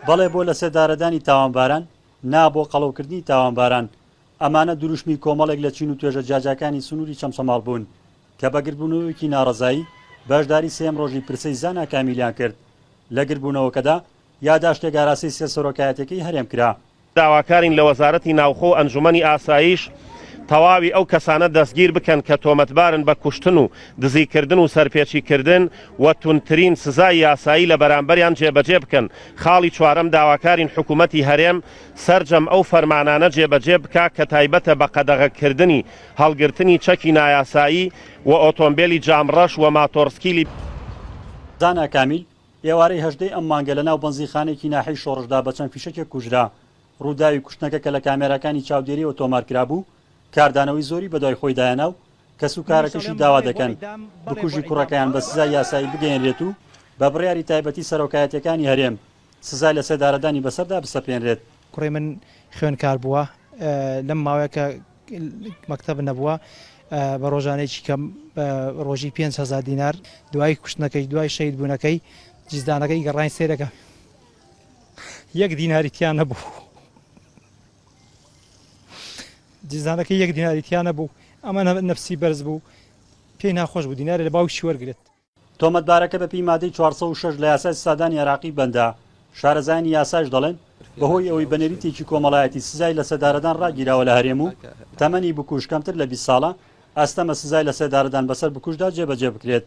بەڵێ بۆ لەسێدارەدانی تاوانباران، نا بۆ قەڵەوکردنی تاوانباران، ئەمانە دروشمی کۆمەڵێک لە چین و توێژە جیاجیاکانی سنووری چەمچەماڵ بوون کە بە گردبوونەوەیەکی ناڕەزایی بەشداری سێیەم ڕۆژی پرسەی زانا کامیلیان کرد. لە گردبوونەوەکەدا یاداشتێک ئاراستەی سێ سەرۆکایەتیەکەی هەرێم کرا. داواکارین لە وەزارەتی ناوخۆ و ئەنجومەنی ئاسایش تەواوی ئەو کەسانە دەستگیر بکەن کە تۆمەتبارن بە کوشتن و دزیکردن و سەرپێچیکردن و توندترین سزای یاسایی لە بەرامبەریان جێبەجێ بکەن. خاڵی چوارەم، داواکارین حکومەتی هەرێم سەرجەم ئەو فەرمانانە جێبەجێ بکا کە تایبەتە بە قەدەغەکردنی هەڵگرتنی چەکی نایاسایی و ئۆتۆمبێلی جامڕەش و ماتۆڕسکیلی. زانا کامیل، ئێوارەی 18 ی ئەم مانگە لەناو بەنزینخانەیەکی ناحیەی شۆڕشدا بە چەند فیشەکێک کوژرا. ڕووداوی کوشتنەکە کە لە کامێراکانی چاودێرییەوە تۆمارکرابوو، کاردانەوەی زۆری بەدوای خۆیدا هێنا و کەسوکارەکەشی داوا دەکەن بکوژی کوڕەکەیان بە سزای یاسایی بگەیەنرێت و بە بڕیاری تایبەتی سەرۆکایەتییەکانی هەرێم سزای لەسێدارەدانی بەسەردا بسەپێنرێت. کوڕی من خوێندکار بووە لەم ماوەیە کە مەکتەب نەبووە بە ڕۆژانەیەکی کەم ڕۆژی 5هزار دینار دوای کوشتنەکەی دوای شەید بوونەکەی جیزدانەکەی گەڕین سێرەکە یەک دیناری تیا نەبوو جیزدانەکەی یەک دیناری تیا نەبوو ئەمە نەفسی بەرز بوو پێی ناخۆش بوو دیناری لە باوکی وەرگێت. تۆمەتبارەکە بەپێی مادەی 406 لە یاسای سزادانی عێراقی بەندە، شارەزایانی یاسایش دەڵێن، بەهۆی ئەوەی بە نەریتێکی کۆمەڵایەتی سزای لەسێدارەدان ڕاگیراوە لە هەرێم و تەمەنی بکوژ کەمتر لە 20 ساڵە، ئەستەمە سزای لەسێدارەدان بەسەر بکوژدا جێبەجێ بکرێت.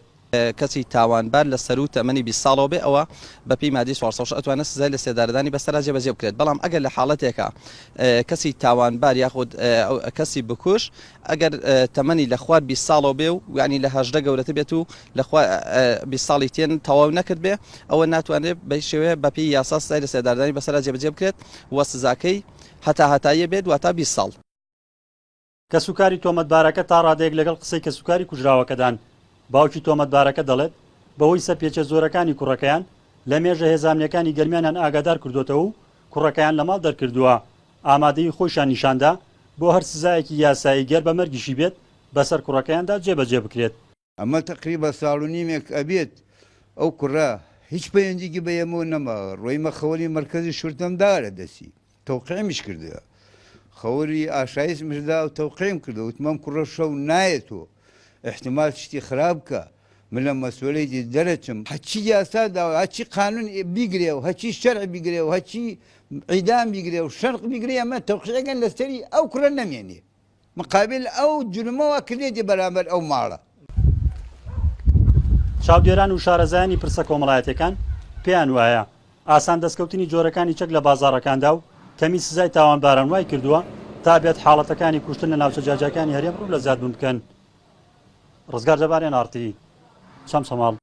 کەسی تاوانبار لە سەروو تەمەنی 20 ساڵەوە بێ ئەوە بە پێی مادەی 406 ئەتوانێت سزای لە سێدارەدانی بەسەرا جێبەجێ بکرێت بەڵام ئەگەر لە حاڵەتێکا کەسی تاوانبار یاخود کەسی بکوژ ئەگەر تەمەنی لە خوار 20 ساڵەوە بێ و یانی لە 18 گەورەتر بێت و لە خوار 20 ساڵی تێن تەواو نەکرد بێ ئەوە ناتوانرێت بە شێوەیە بە پێی یاسا سزای لە سێدارەدانی بەسەرا جێبەجێ بکرێت و سزاکەی هەتا هەتاییە بێت واتا 20 ساڵ. کەسوکاری تۆمەتبارەکە تا ڕادەیەک لەگەڵ قسەی کەسوکاری کوژراوەکەدان، باوکی تۆمەتبارەکە دەڵێت، بەهۆی سەرپێچیە زۆرەکانی کوڕەکەیان، لە مێژە هێزە ئەمنیەکانی گەرمیانیان ئاگادار کردۆتەوە و کوڕەکەیان لە ماڵ دەرکردووە، ئامادەیی خۆیشیان نیشاندا بۆ هەر سزایەکی یاسایی گەر بە مەرگیشی بێت بەسەر کوڕەکەیاندا جێبەجێ بکرێت. ئەمە تەقریبا ساڵ و نیمێک ئەبێت ئەو کوڕە هیچ پەیوەندیکی بە ئێمەوە نەماوە، ڕۆیمە خەوەری مەرکەزی شورتەم دارە دەستی، تەوقیعمیش کردووە، خەوەری ئاشایسمش دا و تەوقیعم کردووە، وتم ئەم کوڕە شەو نایەتەوە، ئیحتیمال شتی خراپ بکا، من لە مەسئولیەتی دەرەچم، هەرچی یاسا داوە، هەرچی قانون بیگرێ و هەرچی شەرع بیگرێ و هەرچی عیدام بیگرێ و شەرق بیگرێ، ئەمە تەوقیعەکەن لەسەری ئەو کوڕە نەمێنێ. مقابل ئەو جرمە وا کردێتی بەرامبەر ئەو ماڵە. چاودێران و شارەزایانی پرسە کۆمەڵایەتیەکان پێیان وایە، ئاسان دەستکەوتنی جۆرەکانی چەک لە بازاڕەکاندا و کەمی سزای تاوانباران وای کردووە تا بێت حاڵەتەکانی کوشتن لە ناوچە جیاجیاکانی هەرێم ڕوو لە زیادبوون بکەن. ڕزگار جەبار، ئێن ئاڕ تی، چەمچەماڵ.